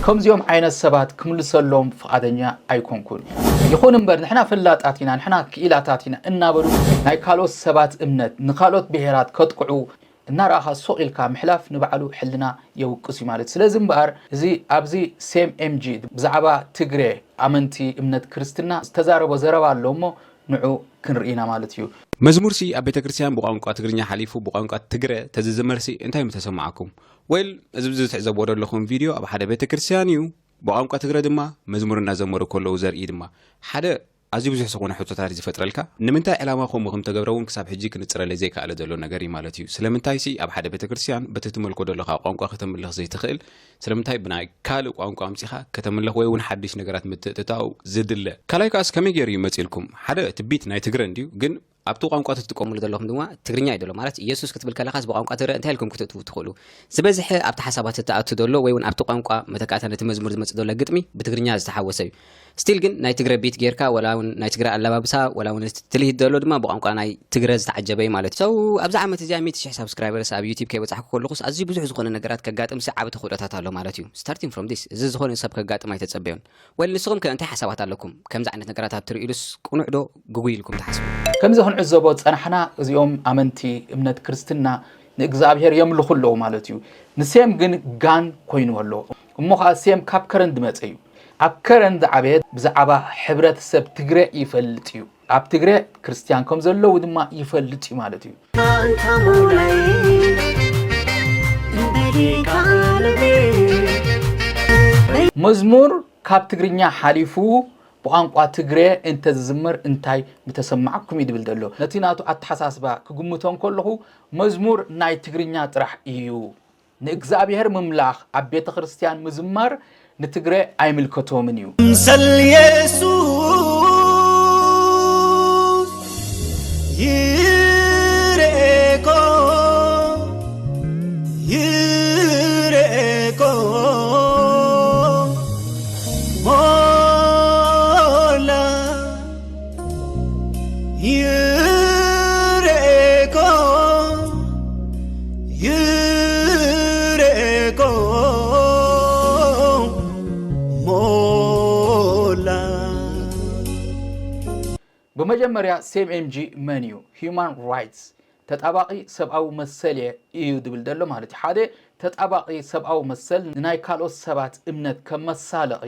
ከምዚኦም ዓይነት ሰባት ክምልሰሎም ፍቓደኛ ኣይኮንኩን። ይኹን እምበር ንሕና ፈላጣት ኢና፣ ንሕና ክኢላታት ኢና እናበሉ ናይ ካልኦት ሰባት እምነት ንኻልኦት ብሄራት ከጥቅዑ እናረኣኻ ሱቕ ኢልካ ምሕላፍ ንባዕሉ ሕልና የውቅስ እዩ ማለት። ስለዚ እምበኣር እዚ ኣብዚ ሴም ኤምጂ ብዛዕባ ትግሬ ኣመንቲ እምነት ክርስትና ዝተዛረቦ ዘረባ ኣሎ እሞ ንዑ ክንርኢ ኢና ማለት እዩ። መዝሙርሲ ኣብ ቤተ ክርስቲያን ብቋንቋ ትግርኛ ሓሊፉ ብቋንቋ ትግረ ተዝዝመርሲ እንታይ ምተሰማዓኩም? ወይል እዚ ብዚ ትዕዘብዎ ዘለኹም ቪድዮ ኣብ ሓደ ቤተ ክርስቲያን እዩ። ብቋንቋ ትግረ ድማ መዝሙር እናዘመሩ ከለዉ ዘርኢ ድማ ሓደ ኣዝዩ ብዙሕ ዝኾነ ሕቶታት እዩ ዝፈጥረልካ። ንምንታይ ዕላማ ከምኡ ከም ተገብረ እውን ክሳብ ሕጂ ክንጽረለይ ዘይከኣለ ዘሎ ነገር እዩ ማለት እዩ። ስለምንታይሲ ኣብ ሓደ ቤተ ክርስቲያን በቲ ትመልኮ ዘለኻ ቋንቋ ከተምልኽ ዘይትኽእል? ስለምንታይ ብናይ ካልእ ቋንቋ ኣምጺኻ ከተምልኽ ወይ እውን ሓድሽ ነገራት ምትእትታው ዝድለ? ካልኣይ ከኣስ ከመይ ገይሩ እዩ መጺልኩም? ሓደ እቲ ቢት ናይ ትግረ እንድዩ፣ ግን ኣብቲ ቋንቋ ትጥቀምሉ ዘለኹም ድማ ትግርኛ እዩ ዘሎ። ማለት ኢየሱስ ክትብል ከለኻስ ብቋንቋ ትግረ እንታይ ኢልኩም ክትእትዉ ትኽእሉ? ዝበዝሐ ኣብቲ ሓሳባት እትኣቱ ዘሎ ወይ እውን ኣብቲ ቋንቋ መተካእታ ነቲ መዝሙር ዝመጽእ ዘሎ ግጥሚ ብትግርኛ ዝተሓወሰ እዩ። ስቲል ግን ናይ ትግረ ቢት ጌርካ ወላ እውን ናይ ትግረ ኣለባብሳ ወላ እውን እቲ ትልሂት ዘሎ ድማ ብቋንቋ ናይ ትግረ ዝተዓጀበ እዩ ማለት እዩ። So ኣብዚ ዓመት እዚኣ ሚእቲ ሽሕ ሳብስክራይበርስ ኣብ ዩቲብ ከይበጻሕኩ ከለኹስ ኣዝዩ ብዙሕ ዝኾነ ነገራት ከጋጥም ሲ ዓቢ ተኽእሎታት ኣሎ ማለት እዩ። Starting from this እዚ ዝኾነ ሰብ ከጋጥም ኣይተጸበዮን። ወይል ንስኹም ከ እንታይ ሓሳባት ኣለኩም? ከምዚ ዓይነት ነገራት ኣብ ትርእዩሉስ ቅኑዕ ዶ ግጉይ ኢልኩም ትሓስቡ? ከምዚ ክንዕዘቦ ዝጸናሕና እዚኦም ኣመንቲ እምነት ክርስትና ንእግዚኣብሔር የምልኹ ኣለዉ ማለት እዩ። ንሴም ግን ጋን ኮይኑ ኣሎ። እሞ ኸኣ ሴም ካብ ከረን ዝመጸ እዩ። ኣብ ከረን ዝዓበየ ብዛዕባ ሕብረተሰብ ትግረ ይፈልጥ እዩ። ኣብ ትግረ ክርስትያን ከም ዘለዉ ድማ ይፈልጥ እዩ ማለት እዩ። መዝሙር ካብ ትግርኛ ሓሊፉ ብቋንቋ ትግረ እንተዝዝመር እንታይ ምተሰማዕኩም እዩ ዝብል ዘሎ። ነቲ ናቱ ኣተሓሳስባ ክግምቶ እንከለኹ መዝሙር ናይ ትግርኛ ጥራሕ እዩ። ንእግዚኣብሔር ምምላኽ ኣብ ቤተ ክርስቲያን ምዝማር ንትግረ ኣይምልከቶምን እዩ። ምሰል የሱስ ይርኤኮ ይርኤኮ ሞላ ይርኤኮ ይርኤኮ ሞላ። ብመጀመርያ ሴም ኤምጂ መን እዩ? ሂዩማን ራይትስ ተጣባቒ ሰብኣዊ መሰል እየ እዩ ዝብል ዘሎ ማለት እዩ። ሓደ ተጣባቒ ሰብኣዊ መሰል ንናይ ካልኦት ሰባት እምነት ከም መሳለቒ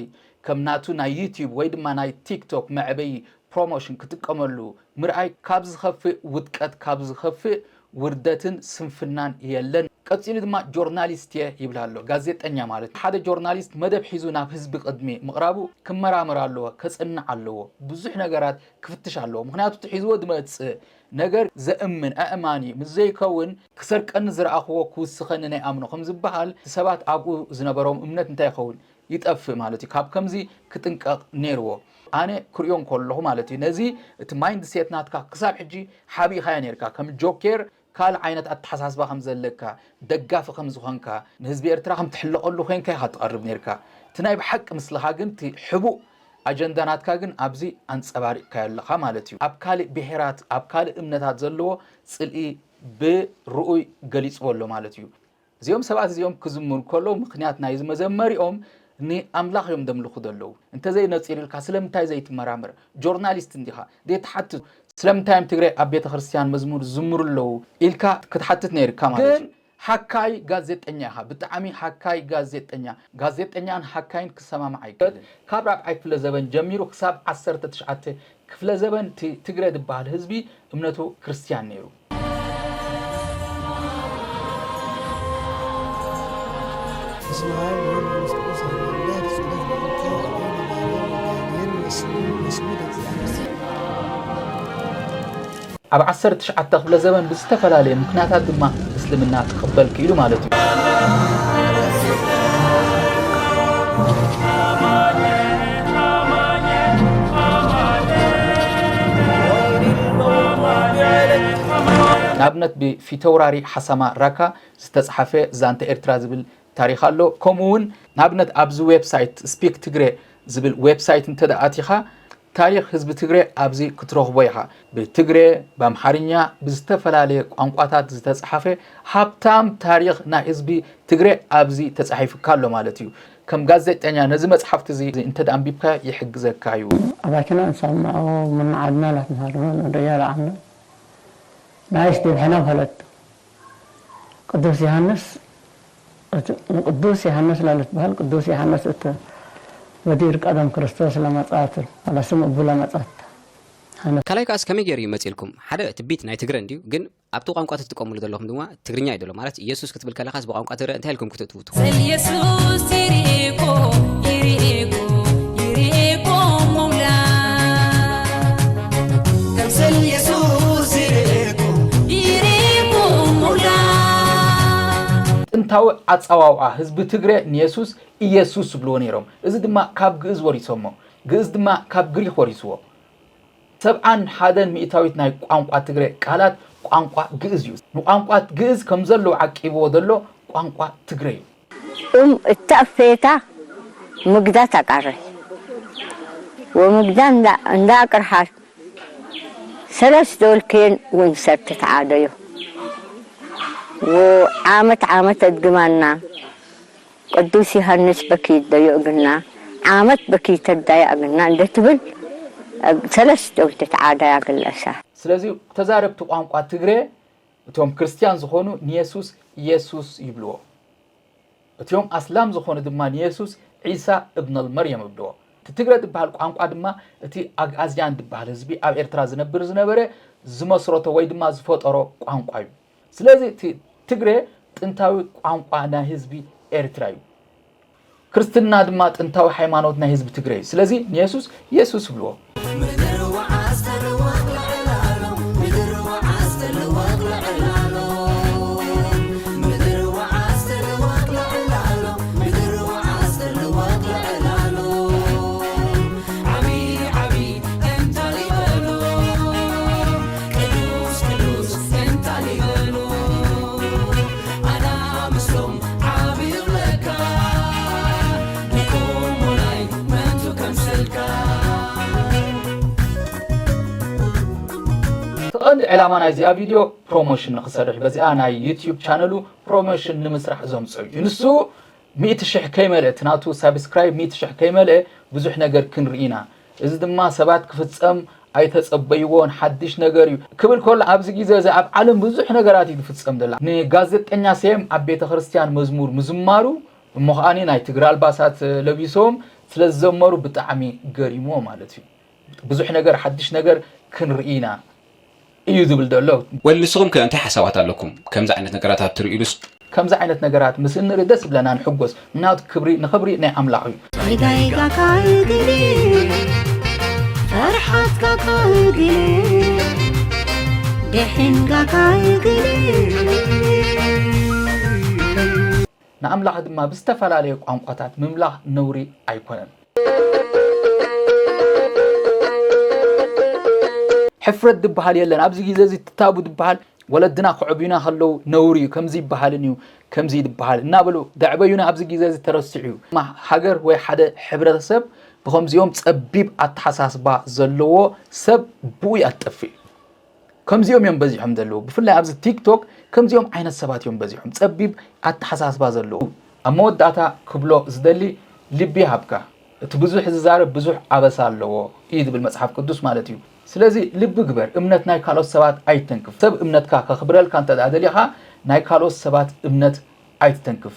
ከም ናቱ ናይ ዩቲዩብ ወይ ድማ ናይ ቲክቶክ መዕበዪ ፕሮሞሽን ክጥቀመሉ ምርኣይ ካብ ዝኸፍእ ውድቀት ካብ ዝኸፍእ ውርደትን ስንፍናን የለን። ቀጺሉ ድማ ጆርናሊስት እየ ይብል ኣሎ። ጋዜጠኛ ማለት ሓደ ጆርናሊስት መደብ ሒዙ ናብ ህዝቢ ቅድሚ ምቕራቡ ክመራመር ኣለዎ፣ ከጽንዕ ኣለዎ፣ ብዙሕ ነገራት ክፍትሽ ኣለዎ። ምኽንያቱ እቲ ሒዝዎ ዝመጽእ ነገር ዘእምን ኣእማኒ ምስ ዘይከውን ክሰርቀኒ ዝረኣኽዎ ክውስኸኒ ናይ ኣምኖ ከም ዝበሃል እቲ ሰባት ኣብኡ ዝነበሮም እምነት እንታይ ይኸውን? ይጠፍእ ማለት እዩ። ካብ ከምዚ ክጥንቀቕ ነይርዎ። ኣነ ክርእዮ እንከለኹ ማለት እዩ ነዚ እቲ ማይንድ ሴት ናትካ ክሳብ ሕጂ ሓቢእኻዮ ነይርካ ከም ጆኬር ካልእ ዓይነት ኣተሓሳስባ ከም ዘለካ ደጋፊ ከም ዝኾንካ ንህዝቢ ኤርትራ ከም ትሕለቐሉ ኮይንካ ኢኻ ትቐርብ ነይርካ። እቲ ናይ ብሓቂ ምስልኻ ግን እቲ ሕቡእ ኣጀንዳ ናትካ ግን ኣብዚ ኣንጸባሪቕካዮ ኣለኻ ማለት እዩ። ኣብ ካልእ ብሄራት ኣብ ካልእ እምነታት ዘለዎ ጽልኢ ብርኡይ ገሊጽዎ ኣሎ ማለት እዩ። እዚኦም ሰባት እዚኦም ክዝምሩ ከለዉ ምኽንያት ናይዚ መዘመሪኦም ንኣምላኽ እዮም ዘምልኹ ዘለዉ። እንተዘይነጺሩልካ ስለምንታይ ዘይትመራመር? ጆርናሊስት እንዲኻ ዘይትሓትት? ስለምንታይ እዮም ትግራይ ኣብ ቤተ ክርስቲያን መዝሙር ዝዝምሩ ኣለዉ ኢልካ ክትሓትት ነይርካ ማለት እዩ። ግን ሓካይ ጋዜጠኛ ኢኻ፣ ብጣዕሚ ሓካይ ጋዜጠኛ። ጋዜጠኛን ሓካይን ክሰማማዕ ኣይክእልን። ካብ ራብዓይ ክፍለ ዘበን ጀሚሩ ክሳብ ዓሰርተ ትሽዓተ ክፍለ ዘበን እቲ ትግረ ዝበሃል ህዝቢ እምነቱ ክርስትያን ነይሩ። በስመ አብ ወወልድ ወመንፈስ ቅዱስ አሐዱ አምላክ። ጸሎት በእንተ አቡነ ማርያም ወጋብርኤል ወስሙ ወስሙ ለእግዚአብሔር። ኣብ ዓሰርተ ትሽዓተ ክፍለ ዘበን ብዝተፈላለየ ምኽንያታት ድማ እስልምና ክቕበል ክኢሉ ማለት እዩ። ንኣብነት ብፊተውራሪ ሓሳማ ራካ ዝተፅሓፈ ዛንታ ኤርትራ ዝብል ታሪኽ ኣሎ። ከምኡ እውን ንኣብነት ኣብዚ ዌብሳይት ስፒክ ትግረ ዝብል ዌብሳይት እንተደኣ ኣቲኻ ታሪኽ ህዝቢ ትግረ ኣብዚ ክትረኽቦ ኢኻ። ብትግረ፣ ብኣምሓርኛ፣ ብዝተፈላለየ ቋንቋታት ዝተፅሓፈ ሃብታም ታሪኽ ናይ ህዝቢ ትግረ ኣብዚ ተፃሒፉካ ኣሎ ማለት እዩ። ከም ጋዜጠኛ ነዚ መጽሓፍቲ እዚ እንተ ኣንቢብካ ይሕግዘካ እዩ። ኣባትና እንሰምዖ ምን ዓድና ላትምሃርመን ወደያ ለዓምነ ናይስ ዲብሕና ፈለጡ ቅዱስ ዮሃንስ ንቅዱስ ዮሃንስ ለልትበሃል ቅዱስ ዮሃንስ እቲ ወዲር ቀደም ክርስቶስ ለመጻት ለስም እቡ ለመጻት ካልኣይ ከኣስ ከመይ ገይሩ እዩ መፂልኩም? ሓደ ትቢት ናይ ትግረ እንድዩ፣ ግን ኣብቲ ቋንቋ ትጥቀምሉ ዘለኹም ድማ ትግርኛ እዩ ዘሎ። ማለት ኢየሱስ ክትብል ከለኻስ ብቋንቋ ትግረ እንታይ ኢልኩም ክትእትዉ ትኽእሉ? ስለ ኢየሱስ ይርኤኮ ይርኤኮ ይርኤኮ መውላ ከም ስለ ኢየሱስ ይርኤኮ ይርኤኮ መውላ ጥንታዊ ኣጸዋውዓ ህዝቢ ትግረ ንየሱስ ኢየሱስ ዝብልዎ ነይሮም። እዚ ድማ ካብ ግእዝ ወሪሶሞ። ግእዝ ድማ ካብ ግሪኽ ወሪስዎ። ሰብዓን ሓደን ሚእታዊት ናይ ቋንቋ ትግረ ቃላት ቋንቋ ግእዝ እዩ። ንቋንቋ ግእዝ ከም ዘለዎ ዓቂብዎ ዘሎ ቋንቋ ትግረ እዩ። ኡም እተእፌታ ምግዳ ተቃረ ወምግዳ እንዳ ቅርሓት ሰለስተ ወልክየን ወንሰር ተተዓደዮ ወዓመት ዓመት ኣድግማና ቅዱስ ዮሃንስ በኪት ደዮ እግና ዓመት በኪት ተዳያ እግና እንደ ትብል ሰለስተ ወልክየን ተተዓደያ ግለሳ። ስለዚ ተዛረብቲ ቋንቋ ትግረ እቶም ክርስትያን ዝኾኑ ንየሱስ የሱስ ይብልዎ። እቲኦም ኣስላም ዝኾኑ ድማ ንየሱስ ዒሳ እብነል መርየም እብልዎ። እቲ ትግረ ድበሃል ቋንቋ ድማ እቲ ኣግኣዝያን ድበሃል ህዝቢ ኣብ ኤርትራ ዝነብር ዝነበረ ዝመስረቶ ወይ ድማ ዝፈጠሮ ቋንቋ እዩ። ስለዚ እቲ ትግረ ጥንታዊ ቋንቋ ናይ ህዝቢ ኤርትራ እዩ። ክርስትና ድማ ጥንታዊ ሃይማኖት ናይ ህዝቢ ትግረ እዩ። ስለዚ ንየሱስ የሱስ ይብልዎ። እቲ ቀንዲ ዕላማ ናይዚኣ ቪድዮ ፕሮሞሽን ንክሰርሕ በዚኣ ናይ ዩትዩብ ቻነሉ ፕሮሞሽን ንምስራሕ ዘምፅኦ እዩ። ንሱ ሚእቲ ሽሕ ከይመልአ እቲ ናቱ ሳብስክራይብ ሚእቲ ሽሕ ከይመልአ ብዙሕ ነገር ክንርኢ ኢና። እዚ ድማ ሰባት ክፍፀም ኣይተፀበይዎን ሓድሽ ነገር እዩ ክብል ከሎ ኣብዚ ግዜ እዚ ኣብ ዓለም ብዙሕ ነገራት እዩ ዝፍፀም ዘላ። ንጋዜጠኛ ሴም ኣብ ቤተ ክርስትያን መዝሙር ምዝማሩ እሞ ከዓኒ ናይ ትግረ ኣልባሳት ለቢሶም ስለዝዘመሩ ብጣዕሚ ገሪምዎ ማለት እዩ። ብዙሕ ነገር ሓድሽ ነገር ክንርኢ ኢና እዩ ዝብል ዘሎ። ወል ንስኹም ከ እንታይ ሓሳባት ኣለኩም ከምዚ ዓይነት ነገራት ኣብ ትርእዩሉስ? ከምዚ ዓይነት ነገራት ምስ እንርኢ ደስ ይብለና ንሕጎስ ምክንያቱ ክብሪ ንኽብሪ ናይ ኣምላኽ እዩ። ዳይዳይ ጋጋይ ግሊ ፈርሓት ጋጋይ ግሊ ድሕን ጋጋይ ግሊ ንኣምላኽ ድማ ብዝተፈላለየ ቋንቋታት ምምላኽ ነውሪ ኣይኮነን። ሕፍረት ዝበሃል የለን ኣብዚ ግዜ እዚ ትታቡ ዝበሃል ወለድና ክዕብዩና ከለዉ ነውሪ እዩ ከምዚ ይበሃልን እዩ ከምዚ ይበሃል እናበሉ ዘዕበዩና ኣብዚ ግዜ እዚ ተረሲዑ እዩ። ሃገር ወይ ሓደ ሕብረተሰብ ብኸምዚኦም ጸቢብ ኣተሓሳስባ ዘለዎ ሰብ ብኡ እያ ትጠፍእ። ከምዚኦም እዮም በዚሖም ዘለዉ። ብፍላይ ኣብዚ ቲክቶክ ከምዚኦም ዓይነት ሰባት እዮም በዚሖም። ጸቢብ ኣተሓሳስባ ዘለዉ። ኣብ መወዳእታ ክብሎ ዝደሊ ልቢ ይሃብካ። እቲ ብዙሕ ዝዛረብ ብዙሕ ኣበሳ ኣለዎ እዩ ዝብል መጽሓፍ ቅዱስ ማለት እዩ። ስለዚ ልቢ ግበር፣ እምነት ናይ ካልኦት ሰባት ኣይተንክፍ። ሰብ እምነትካ ከኽብረልካ እንተ ደኣ ደሊኻ ናይ ካልኦት ሰባት እምነት ኣይትተንክፍ።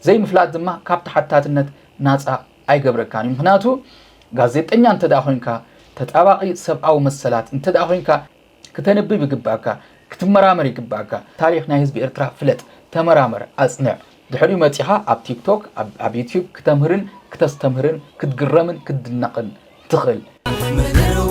ዘይምፍላጥ ድማ ካብ ተሓታትነት ናጻ ኣይገብረካን እዩ። ምኽንያቱ ጋዜጠኛ እንተ ደኣ ኮይንካ፣ ተጣባቒ ሰብኣዊ መሰላት እንተ ደኣ ኮይንካ፣ ክተንብብ ይግባእካ፣ ክትመራመር ይግባእካ። ታሪኽ ናይ ህዝቢ ኤርትራ ፍለጥ፣ ተመራመር፣ ኣጽንዕ። ድሕሪኡ መጺኻ ኣብ ቲክቶክ፣ ኣብ ዩትዩብ ክተምህርን ክተስተምህርን ክትግረምን ክትድነቕን ትኽእል። ምድር